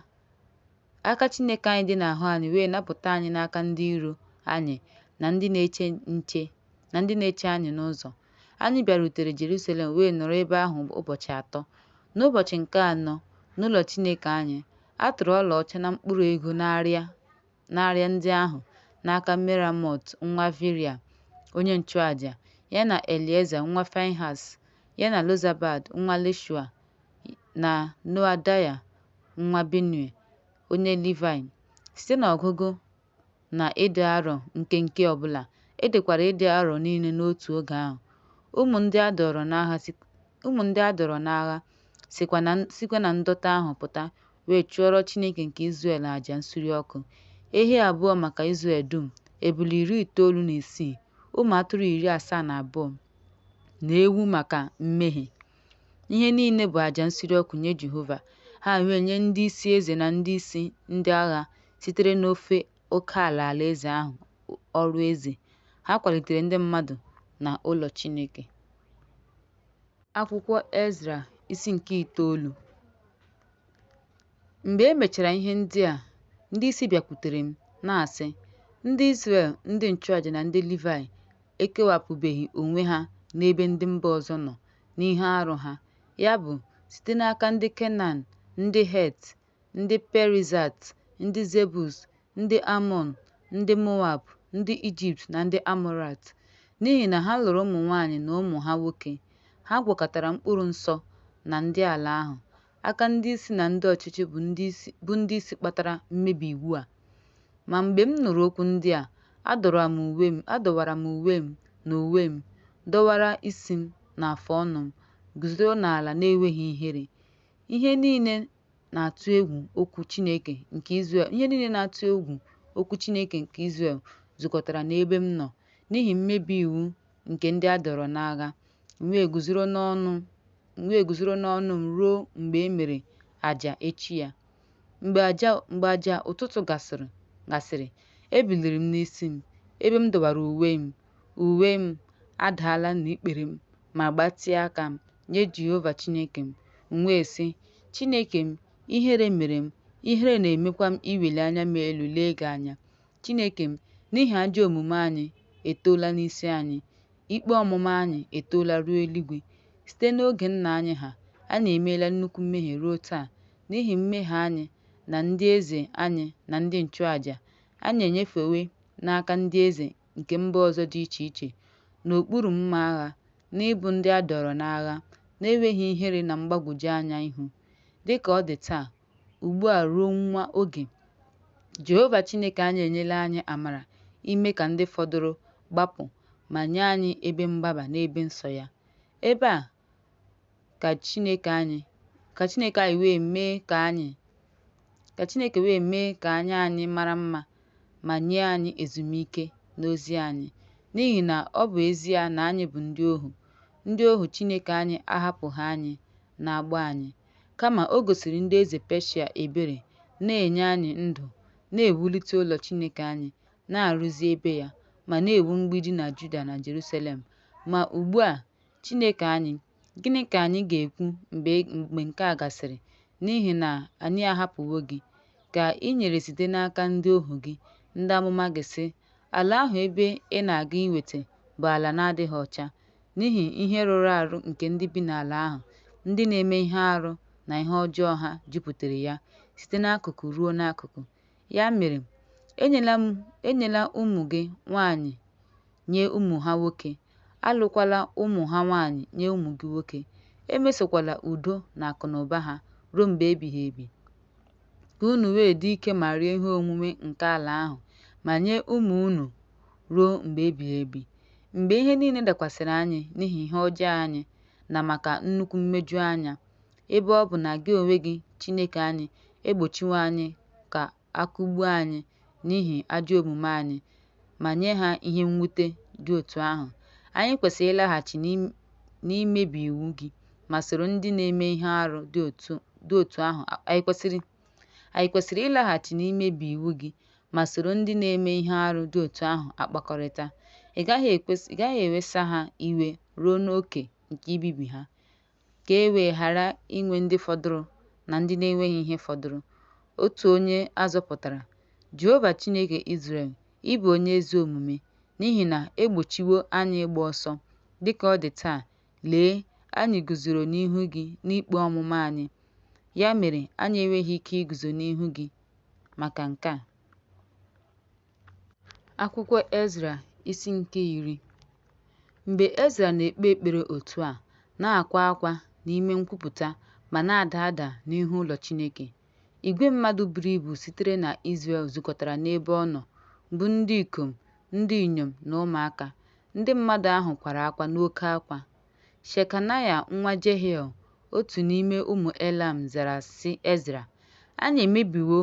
Aka Chineke anyị dị n'ahụ anyị wee napụta anyị n'aka ndị iro anyị na ndị na-eche nche na ndị na-eche anyị n'ụzọ. Anyị bịarutere Jerusalem wee nọrọ ebe ahụ ụbọchị atọ. N'ụbọchị nke anọ, n'ụlọ Chineke anyị, a tụrụ ọlaọcha na mkpụrụ ego n'arịa ndị ahụ n'aka Meremot nwa Viria onye nchụaja, ya na Elieza nwa Finehaz, ya na Jozabad nwa Jeshua, na Noadaya nwa Binui, onye Livaị, site n'ọgụgụ na ịdị arọ nke nke ọ bụla, e dekwara ịdị arọ niile n'otu oge ahụ. Ụmụ ndị a dọọrọ n'agha sikwa na ndọta ahụ pụta wee chụọrọ Chineke nke Izrel àjà nsure ọkụ, ehi abụọ maka Izrel dum, ebule 96, ụmụ atụrụ 72, na ewu maka mmehie. Ihe niile bụ àjà nsure ọkụ nye Jehova. Ha wee nye ndị isi eze na ndị isi ndị agha sitere n'ofe okeala alaeze ahụ ọrụ eze. Ha kwalitere ndị mmadụ na ụlọ Chineke. Akwụkwọ Ezra isi nke itoolu. Mgbe e mechara ihe ndị a, ndị isi bịakwutere m, na-asị, “Ndị Izrel, ndị nchụaja na ndị Livaị ekewapụbeghị onwe ha n'ebe ndị mba ọzọ nọ n'ihe arụ ha, ya bụ, site n'aka ndị Kenan, ndị Het, ndị Perizaịt, ndị Jebus, ndị Amọn, ndị Moab, ndị Ijipt na ndị Amọrait, n'ihi na ha lụrụ ụmụ nwaanyị na ụmụ ha nwoke, ha gwakọtara mkpụrụ nsọ na ndị ala ahụ. Aka ndị isi na ndị ọchịchị bụ ndị isi kpatara mmebi iwu a.” Ma mgbe m nụrụ okwu ndị a, adọwara m uwe m na uwe m, dọwara isi m na afụ ọnụ m, guzoro n'ala n'enweghị ihere. Ihe niile na-atụ egwu okwu Chineke nke Izrel ihe niile na-atụ egwu okwu Chineke nke Izrel zukọtara n'ebe m nọ n'ihi mmebi iwu nke ndị a dọọrọ n'agha. M wee guzoro n'ọnụ m ruo mgbe e mere àjà echi ya. Mgbe àjà ụtụtụ gasịrị, ebiliri m n'isi m, ebe m dọwara uwe m, uwe m adaala n'ikpere m ma gbatịa aka m nye Jehova Chineke m. M wee sị, Chineke m, ihere mere m, ihere na-emekwa m iweli anya m elu lee gị anya, Chineke m, N'ihi ajọ omume anyị etoola n'isi anyị, ikpe ọmụma anyị etoola ruo eluigwe. Site n'oge nna anyị ha, anyị emeela nnukwu mmehie ruo taa. N'ihi mmehie anyị na ndị eze anyị na ndị nchụaja, anyị enyefewo n'aka ndị eze nke mba ọzọ dị iche iche, n'okpuru mma agha, n'ịbụ ndị a dọọrọ n'agha, n'enweghị ihere na mgbagwoju anya ihu, dị ka ọ dị taa. Ugbu a ruo nwa oge, Jehova Chineke anyị enyela anyị amara ime ka ndị fọdụrụ gbapụ ma nye anyị ebe mgbaba n'ebe nsọ ya, ebe a, ka Chineke anyị wee mee ka anya anyị mara mma ma nye anyị ezumike n'ozi anyị, n'ihi na ọ bụ ezie na anyị bụ ndị ohu, ndị ohu Chineke anyị ahapụghị anyị n'agbụ anyị, kama o gosiri ndị eze Peshia ebere, na-enye anyị ndụ, na-ewulite ụlọ Chineke anyị, na-arụzi ebe ya, ma na-ewu mgbidi na Juda na Jerusalem. Ma ugbu a, Chineke anyị, gịnị ka anyị ga-ekwu mgbe nke a gasịrị, n'ihi na anyị ahapụwo gị, ka i nyere site n'aka ndị ohu gị, ndị amụma gị, sị, Ala ahụ ebe ị na-aga inweta bụ ala na-adịghị ọcha, n'ihi ihe rụrụ arụ nke ndị bi n'ala ahụ, ndị na-eme ihe arụ na ihe ọjọọ ha jupụtara ya, site n'akụkụ ruo n'akụkụ. Ya mere, enyela ụmụ gị nwanyị nye ụmụ ha nwoke, alụkwala ụmụ ha nwanyị nye ụmụ gị nwoke, emesokwala udo na akụnụba ha ruo mgbe ebighị ebi, ka unu wee dị ike ma rie ihe onwunwe nke ala ahụ ma nye ụmụ unu ruo mgbe ebighị ebi. Mgbe ihe niile dakwasịrị anyị n'ihi ihe ọjọọ anyị na maka nnukwu mmejọ anyị, ebe ọ bụ na gị onwe gị, Chineke anyị, egbochiwo anyị ka a kụgbuo anyị n'ihi ajọ omume anyị ma nye ha ihe mwute dị otú ahụ, anyị kwesịrị ịlaghachi n'imebi iwu gị ma soro ndị na-eme ihe arụ dị otú ahụ anyị kwesịrị ịlaghachi n'imebi iwu gị ma soro ndị na-eme ihe arụ dị otú ahụ akpakọrịta? Ị gaghị ewesa ha iwe ruo n'ókè nke ibibi ha, ka e wee ghara inwe ndị fọdụrụ na ndị na-enweghị ihe fọdụrụ, otu onye a zọpụtara. Jehova Chineke Izrel, ị bụ onye ezi omume, n'ihi na e gbochiwo anyị ịgba ọsọ, dị ka ọ dị taa, lee, anyị guzoro n'ihu gị n'ikpe ọmụma anyị, ya mere anyị enweghị ike iguzo n'ihu gị maka nke a. Akwụkwọ Ezra isi nke iri. Mgbe Ezra na-ekpe ekpere otu a, na-akwa akwa n'ime nkwupụta ma na-ada ada n'ihu ụlọ Chineke, igwe mmadụ buru ibu sitere na Izrel zukọtara n'ebe ọ nọ, bụ ndị ikom, ndị inyom na ụmụaka, ndị mmadụ ahụ kwara akwa n'oke akwa. Shekanaya nwa Jehiel, otu n'ime ụmụ Elam zara sị Ezra, Anyị emebiwo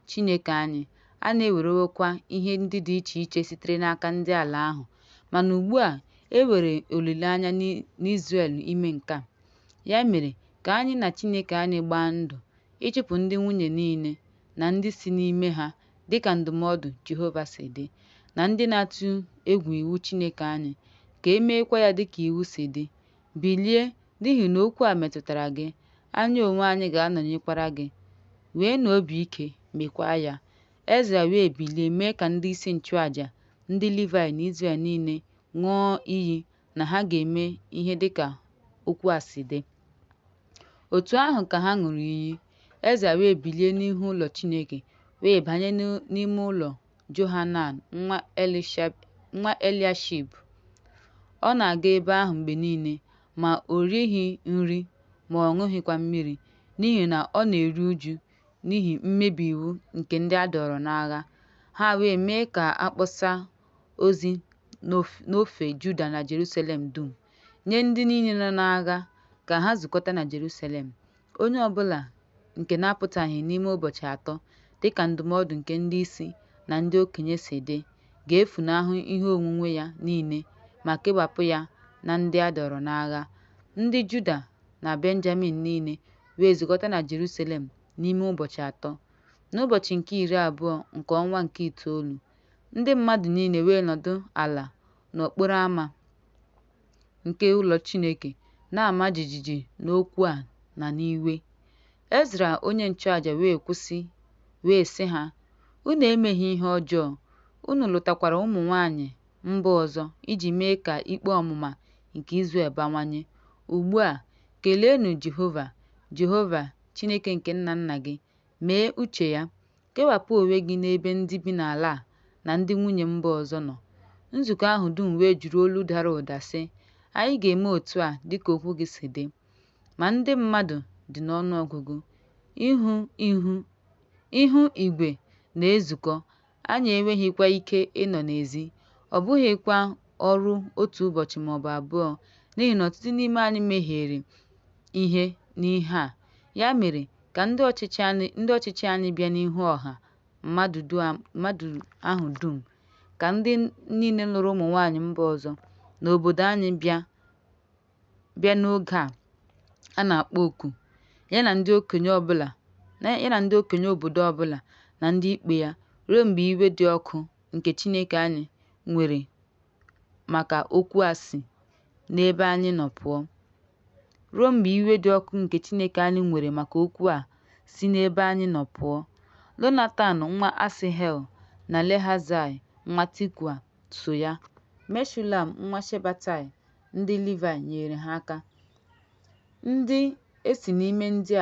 Chineke anyị, anyị ewerewokwa ihe ndị dị iche iche sitere n'aka ndị ala ahụ, mana ugbu a e nwere olileanya n'Izrel ime nke a. Ya mere, ka anyị na Chineke anyị gbaa ndụ, ịchụpụ ndị nwunye niile, na ndị si n'ime ha, dịka ndụmọdụ Jehova si dị, na ndị na-atụ egwu iwu Chineke anyị, ka e meekwa ya dịka iwu si dị. Bilie, n'ihi na okwu a metụtara gị, anyị onwe anyị ga-anọnyekwara gị. Nweenụ obi ike, meekwa ya. Ezra wee bilie mee ka ndị isi nchụaja, ndị Livaị na Izrel niile ṅụọ iyi na ha ga-eme ihe dịka okwu a si dị. Otu ahụ ka ha ṅụrụ iyi. Ezra wee bilie n'ihu ụlọ Chineke, wee banye n'ime ụlọ Johanan nwa Eliashib. Ọ na-aga ebe ahụ mgbe niile, ma o righị nri ma ọ ṅụghịkwa mmiri, n'ihi na ọ na-eru uju n'ihi mmebi iwu nke ndị a dọọrọ n'agha. Ha wee mee ka a kpọsaa ozi n'ofe Juda na Jerusalem dum, nye ndị niile nọ n'agha, ka ha zukọta na Jerusalem. Onye ọ bụla nke na-apụtaghị n'ime ụbọchị atọ, dịka ndụmọdụ nke ndị isi na ndị okenye si dị, ga-efunahụ ihe onwunwe ya niile ma kewapụ ya na ndị a dọọrọ n'agha. Ndị Juda na Benjamin niile wee zukọta na Jerusalem n'ime ụbọchị atọ, n'ụbọchị nke 20 nke ọnwa nke itoolu. Ndị mmadụ niile wee nọdụ ala n'okporo ámá nke ụlọ Chineke, na-ama jijiji n'okwu a na n'iwe. Ezra onye nchụaja wee kwụsị wee sị ha, Unu emeghị ihe ọjọọ, Unu lụtakwara ụmụ nwaanyị mba ọzọ iji mee ka ikpe ọmụma nke Izrel bawanye. Ugbu a, keleenụ Jehova, Jehova, Chineke nke nna nna gị, mee uche ya. Kewapụ onwe gị n'ebe ndị bi n'ala a na ndị nwunye mba ọzọ nọ. Nzukọ ahụ dum wee jiri olu dara ụda sị, Anyị ga-eme otu a dị ka okwu gị si dị. Ma ndị mmadụ dị n'ọnụọgụgụ, ihu igwe na-ezukọ, anyị enweghịkwa ike ịnọ n'ezi, ọ bụghịkwa ọrụ otu ụbọchị ma ọ bụ abụọ, n'ihi na ọtụtụ n'ime anyị mehiere ihe n'ihe a. Ya mere, ka ndị ọchịchị anyị bịa n'ihu ọha mmadụ ahụ dum, ka ndị niile lụrụ ụmụ nwaanyị mba ọzọ n'obodo anyị bịa n'oge a na-akpọ oku, ya na ndị okenye obodo ọ bụla na ndị ikpe ya, ruo mgbe iwe dị ọkụ nke Chineke anyị nwere maka okwu a si n'ebe anyị nọ pụọ. Ruo mgbe iwe dị ọkụ nke Chineke anyị nwere maka okwu a si n'ebe anyị nọ pụọ. Jonatan nwa Asahel na Eleazar nwa Tikwa so ya, Meshulam nwa Shabetai, ndị Livaị nyeere ha aka, ndị e si n'ime ndị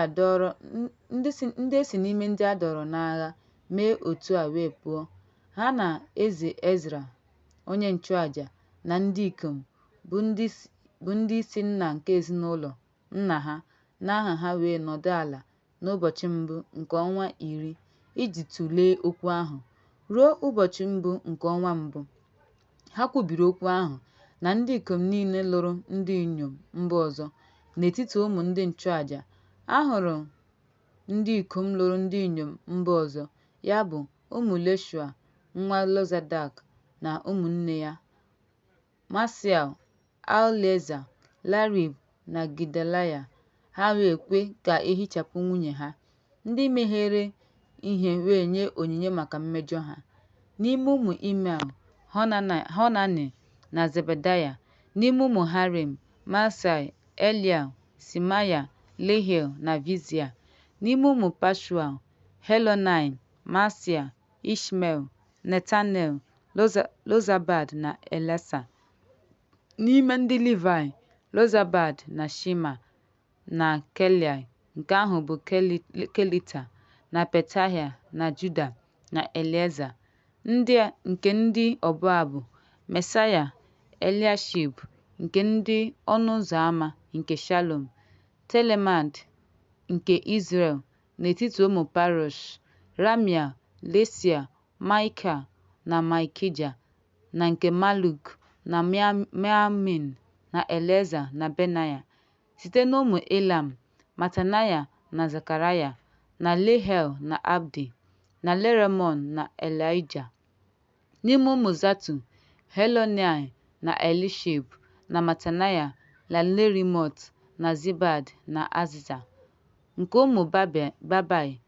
a dọọrọ n'agha mee otu a wee pụọ, ha na eze Ezra onye nchụàjà na ndị ikom, bụ́ ndị isi nna nke ezinụlọ nna ha n'aha ha wee nọdụ ala n'ụbọchị mbụ nke ọnwa iri iji tụlee okwu ahụ, ruo ụbọchị mbụ nke ọnwa mbụ, ha kwubiri okwu ahụ na ndị ikom niile lụrụ ndị inyom mba ọzọ n'etiti ụmụ ndị nchụàjà. A hụrụ ndị ikom lụrụ ndị inyom mba ọzọ, ya bụ, ụmụ Jeshua nwa Jozadak na ụmụnne ya, Maaseia, Elieza, Jarib na Gedaliya, ha wee kwe ka e hichapụ nwunye ha, ndị mehiere ihe wee nye onyinye maka mmejọ ha. N'ime ụmụ Imea, Hanani na Zebadaya. N'ime ụmụ Harim, Maasai, Eliel, Shemaya, Jehiel na Vizia. N'ime ụmụ Pashua, Elioenai, Maaseia, Ishmel, Netanel, Jozabad na Elasa. N'ime ndị Livaị, Jozabad na Shimei na Kelai (nke ahụ bụ Kelita), na Petahia na Juda na Elieza. Nke ndị ọbụ abụ, Maaseiya, Eliashib. Nke ndị ọnụ ụzọ ama, nke Shalum, Telema nke Izrel, n'etiti ụmụ Parosh, Ramia, Jasia, Maịkel na Malkija; na nke Maluk, na Miamin na Elieza na Benaya. Site n'ụmụ Elam, Matanaya na Zekaraya, na Jehiel na Abdi, na Jeremot na Ịlaịja. N'ime ụmụ Zatu, Elioenai na Eliashib, na Matanaya na Jeremot na Zabad na Aziza. Nke ụmụ Bebai,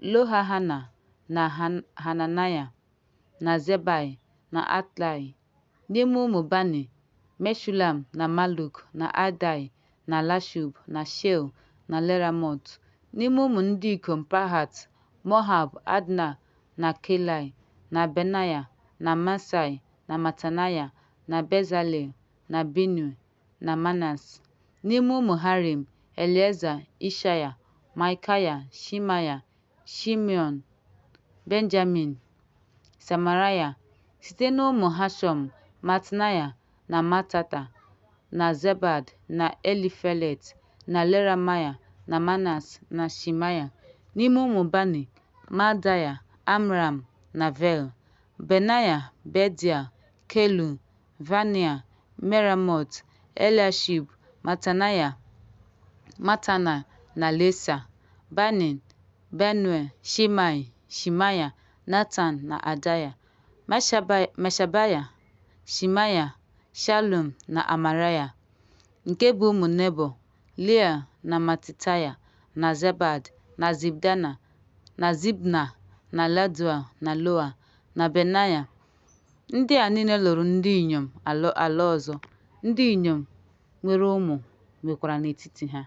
Jehohanan na Hananaya na Zabai na Atlai. N'ime ụmụ Bani, Meshulam na Maluk na Adai na Jashub na Sheal na Jeremot. N'ime ụmụ ndị ikom Pahat-Moab, Adna na Kelai, na Benaya na Maasai na Matanaya na Bezalel na Binui na Manase. N'ime ụmụ Harim, Elieza, Ishaya, Malkaya, Shemaya, Shimeon, Benjamin, Shemaraya. Site n'ụmụ Hashum, Matenai na Matata, na Zabad na Elifelet, na Jeremai na Manase na Shimei. N'ime ụmụ Bani, Maadai, Amram na Vel, Benaya, Bedia, Kelub, Vanaịa, Meremot, Eliashib, Matanaya na Eleasa, Bani, Binui, Shimei, Shemaya, Netan na Adaya, Meshabaya, Shemaya, Shalum na Amaraya. Nke bụ ụmụ Nebo, Eliel na Matitaia, na Zabad, na Zibna, na Jediael na Joa, na Benaya. Ndị a niile lụrụ ndị inyom ala ọzọ, ndị inyom nwere ụmụ nwekwara n'etiti ha.